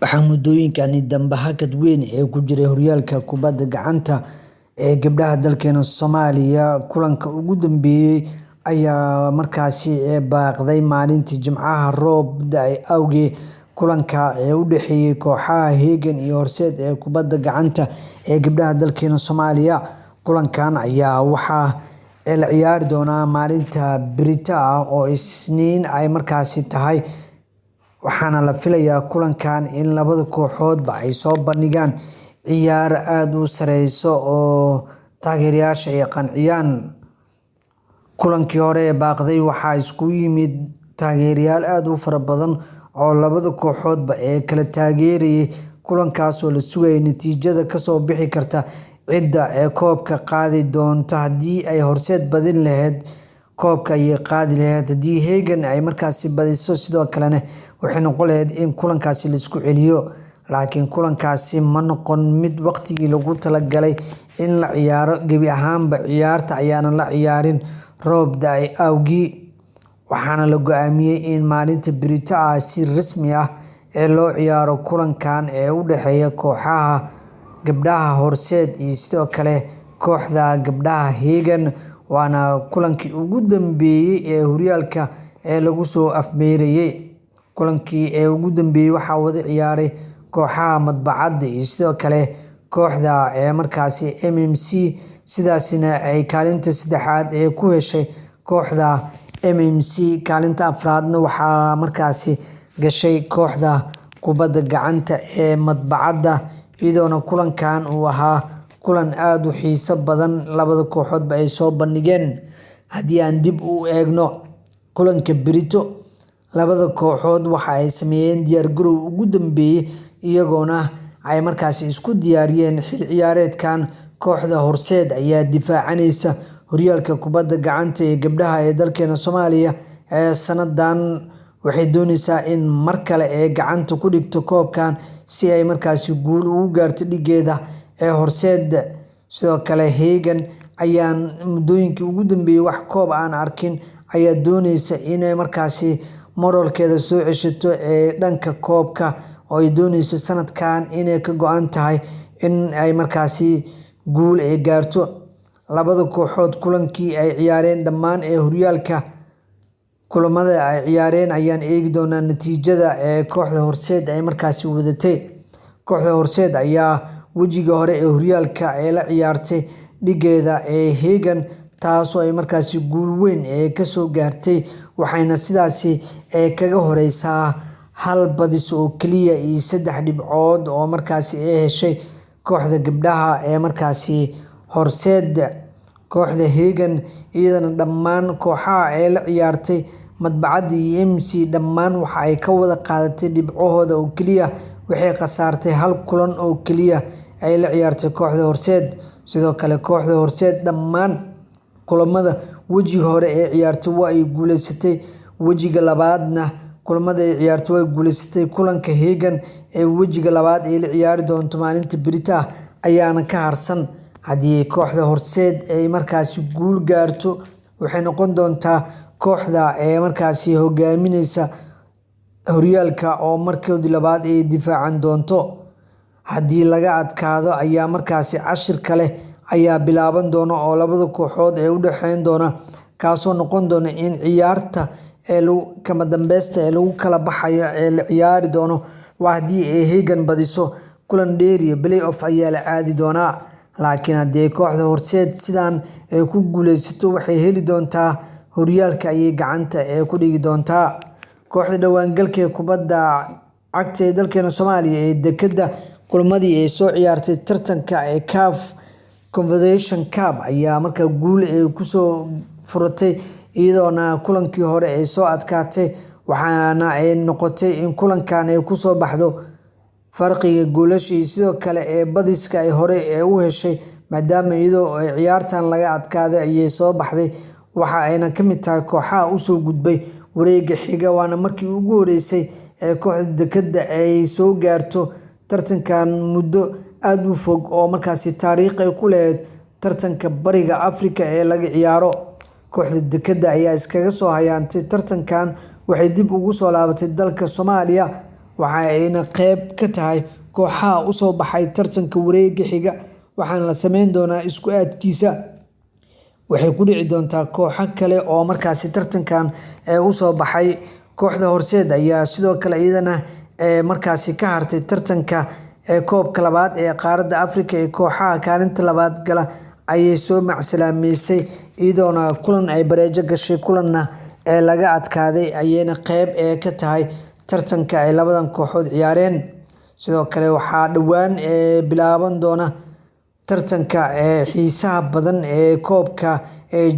Waxaa muddooyinkani dambe hakad weyn ee ku jiray horyaalka kubadda gacanta ee gabdhaha dalkeena Soomaaliya. Kulanka ugu dambeeyay ayaa markaasi baaqday maalintii Jimcaha roob da'ay awgeed. Kulanka ee u dhexeeyay kooxaha Hegan iyo Horseed ee kubadda gacanta ee gabdhaha dalkeena Soomaaliya. Kulankan ayaa waxaa la ciyaari doonaa maalinta berita ah oo Isniin ay markaasi tahay, waxaana la filayaa kulankan in labada kooxoodba ay soo bandhigaan ciyaar aada u sareyso oo taageerayaasha ay qanciyaan. Kulankii hore ee baaqday waxaa iskugu yimid taageerayaal aada u fara badan oo labada kooxoodba ee kala taageerayay kulankaas oo la sugayay natiijada kasoo bixi karta cidda ee koobka qaadi doonta. Haddii ay Horseed badin lahayd, koobka ayay qaadi lahayd. Haddii Hegan ay markaasi badiso, sidoo kalena waxay noqon lahayd in kulankaasi laisku celiyo, laakiin kulankaasi ma noqon mid waqtigii lagu talagalay in la ciyaaro. Gebi ahaanba ciyaarta ayaana la ciyaarin roob da'ay awgii, waxaana la go'aamiyey in maalinta berito ah si rasmi ah ee loo ciyaaro kulankan ee u dhexeeya kooxaha gabdhaha Horseed iyo sidoo kale kooxda gabdhaha Hegan, waana kulankii ugu dambeeyey ee horyaalka ee lagu soo afmeerayay. Kulankii ee ugu dambeeyey waxaa wada ciyaaray kooxaha Madbacadda iyo sidoo kale kooxda ee markaasi MMC, sidaasina ay kaalinta saddexaad ee ku heshay kooxda MMC, kaalinta afraadna waxaa markaasi gashay kooxda kubadda gacanta ee Madbacadda, iyadoona kulankan uu ahaa kulan aada u xiiso badan, labada kooxoodba ay soo bandhigeen. Haddii aan dib u eegno kulanka berito, labada kooxood waxa ay sameeyeen diyaargarow ugu dambeeyey, iyagoona ay markaasi isku diyaariyeen xil ciyaareedkan. Kooxda Horseed ayaa difaacanaysa horyaalka kubadda gacanta ee gabdhaha ee dalkeena Soomaaliya ee sanadan. Waxay dooneysaa in mar kale ee gacanta ku dhigto koobkan si ay markaasi guul ugu gaarto dhigeeda ee Horseed. Sidoo kale Hegan ayaan muddooyinkii ugu dambeeyey wax koob aan arkin ayaa dooneysa inay markaasi moralkeeda soo ceshato ee dhanka koobka, oo ay dooneyso sanadkan inay ka go'an tahay in ay markaasi guul ay gaarto. Labada kooxood kulankii ay ciyaareen dhammaan ee horyaalka, kulamada ay ciyaareen ayaan eegi doonaa natiijada ee kooxda Horseed ay markaasi wadatay. Kooxda Horseed ayaa wejiga hore ee horyaalka ee la ciyaartay dhigeeda ee Hegan, taasoo ay markaasi guul weyn ee kasoo gaartay, waxayna sidaasi ee kaga horeysaa hal badis oo keliya iyo 3 dhibcood oo markaasi ay heshay kooxda gabdhaha ee markaasi Horseed. Kooxda Hegan iyadana dhammaan kooxaha ee la ciyaartay, Madbacadda iyo MC, dhammaan waxa ay ka wada qaadatay dhibcahooda oo keliya. Waxay khasaartay hal kulan oo keliya ay la ciyaartay kooxda Horseed. Sidoo kale kooxda Horseed dhammaan kulamada wejiga hore ee ciyaartay waa ay guuleysatay, wejiga labaadna kulamada ay ciyaartay waa ay guuleysatay. Kulanka Hegan ee wejiga labaad ee la ciyaari doonto maalinta berita ah ayaana ka harsan. Haddii kooxda Horseed ay markaasi guul gaarto, waxay noqon doontaa kooxda ee markaasi hogaamineysa horyaalka oo markoodii labaad ay difaacan doonto. Haddii laga adkaado ayaa markaasi cashir kale ayaa bilaaban doona oo labada kooxood ee u dhexeyn doona, kaasoo noqon doona in ciyaarta ee kama dambeysta ee lagu kala baxayo ee la ciyaari doono. Waa haddii ay Hegan badiso, kulan dheeriya play off ayaa la aadi doonaa, laakiin haddii kooxda Horseed sidaan ay ku guuleysato, waxay heli doontaa horyaalka ayay gacanta ee ku dhigi doontaa. Kooxda dhawaangalka ee kubadda cagta ee dalkeena Soomaaliya ee Dekeda, kulamadii ay soo ciyaartay tartanka ee CAF Confederation Cup ayaa markaa guul ay kusoo furatay, iyadoona kulankii hore ay soo adkaatay, waxaana ay noqotay in kulankan ay kusoo baxdo farqiga goolasha iyo sidoo kale ee badiska ay hore ee u heshay, maadaama iyadoo ay ciyaartan laga adkaaday ayay soo baxday. Waxa ayna ka mid tahay kooxaha usoo gudbay wareega xiga, waana markii ugu horeysay ee kooxda Dekeda ay soo gaarto tartankan muddo aada u fog oo markaasi taariikh ay ku lahayd tartanka Bariga Afrika ee laga ciyaaro. Kooxda Dekeda ayaa iskaga soo hayaantay tartankan, waxay dib ugu soo laabatay dalka Soomaaliya. Waxa ayna qeyb ka tahay kooxaha u soo baxay tartanka wareegga xiga, waxaana la sameyn doonaa isku aadkiisa. Waxay ku dhici doontaa kooxo kale oo markaasi tartankan usoo baxay. Kooxda Horseed ayaa sidoo kale iyadana markaasi ka hartay tartanka koobka labaad ee qaaradda Afrika ee kooxaha kaalinta labaad gala ayay soo macsalaameysay, iyadoona kulan ay bareejo gashay kulanna laga adkaaday ayayna qeyb ka tahay tartanka ay labadan kooxood ciyaareen. Sidoo kale waxaa dhowaan bilaaban doona tartanka xiisaha badan ee koobka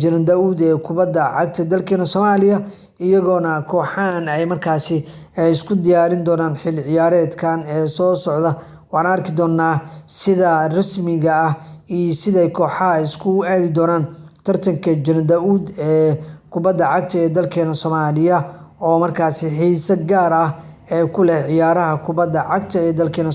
Jaran Daawud ee kubadda cagta dalkeena Soomaaliya, iyagoona kooxahan ay markaasi isku diyaarin doonaan xilli ciyaareedkan ee soo socda. Waan arki doonaa sida rasmiga ah iyo siday kooxaha iskugu aadi doonaan tartanka Jaran Daawud ee kubadda cagta ee dalkeena Soomaaliya oo markaasi xiise gaar ah ee ku leh ciyaaraha kubadda cagta ee dalkeena.